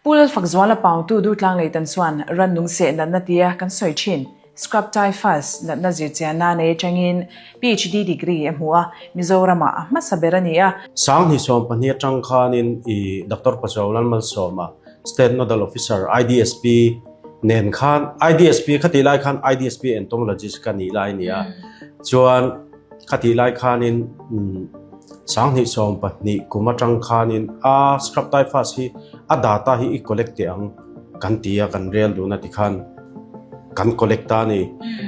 Pu Lalfakzuala Pautu Durtlang Leitan chuan rannung seh natna tia kan sawi thin. Scrub typhus natna zirchianna nei atangin PhD degree a hmu a, Mizoramah a hmasa ber a ni a. 2012 atang khanin i Doctor Pachuau Lalmalsawma, State Nodal Officer, IDSP, nen khan, IDSP khatih lai khan IDSP Entomologist ka nih lai a ni a, chuan khatih lai khanin 2012 kum atang khanin a Scrub typhus hi a data hi i collect teh ang. Kan ti a, kan rel dun a ti khan kan collect ta a ni.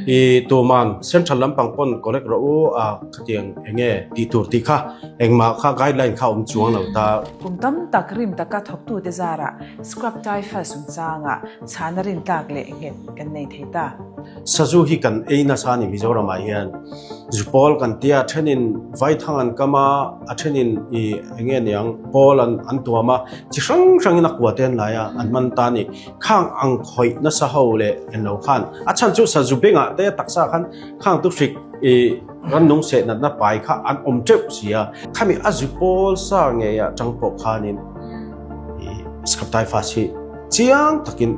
I tuman central lampang pawn collect rawh u a khatiang eng nge tih tur tih kha engmah kha guideline kha a awm chuang lo ta. Kum tam tak rim taka thawktute zarah scrub typhus chungchangah chhana rintlak leh nghet kan nei thei ta. Sazu hi kan ei nasa a ni Mizoramah hian. Zupawl kan tia a thenin vaithang an kam a, a thenin i eng nge niang pawl an an tuam a, chi hrang hrangin a kua te an lai a, an hman ta a ni. Khang ang khawih nasa ho leh englo khan a chhan chu sazu bengah te taksa khan khang tu hrik i rannung seh natna pai kha an awm teuh si a. Khami a zupawl sa ngei ah tang pawh khanin i scrub typhus hi chiang takin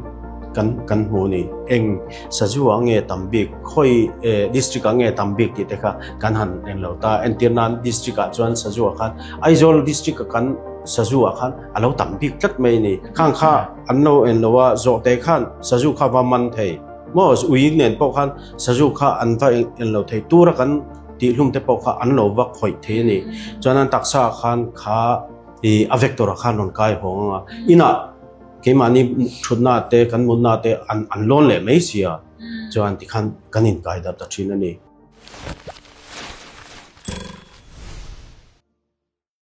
kan kan hmu a ni. Eng Sazu ah nge tam bik, khawi district ah nge tam bik tih te kha kan han en lo ta. Entir nan district ah chuan Sazu ah khan Aizawl district ah kan Sazu ah khan a lo tam bik tlat mai a ni. Khang kha an lo en lo a, zawhte khan Sazu kha va man thei maw? Ui nen pawh khan Sazu kha an va en lo thei tura kan tihhlum te pawh kha an lo va khawih thei a ni. Chuan an taksa ah khan kha a vector ah khan rawn kai hawng ang a, inah Keimahni thutna te, kan mutna te an an lawn leh mai sia, chuan tikhan kan inkai darh ta thin a ni.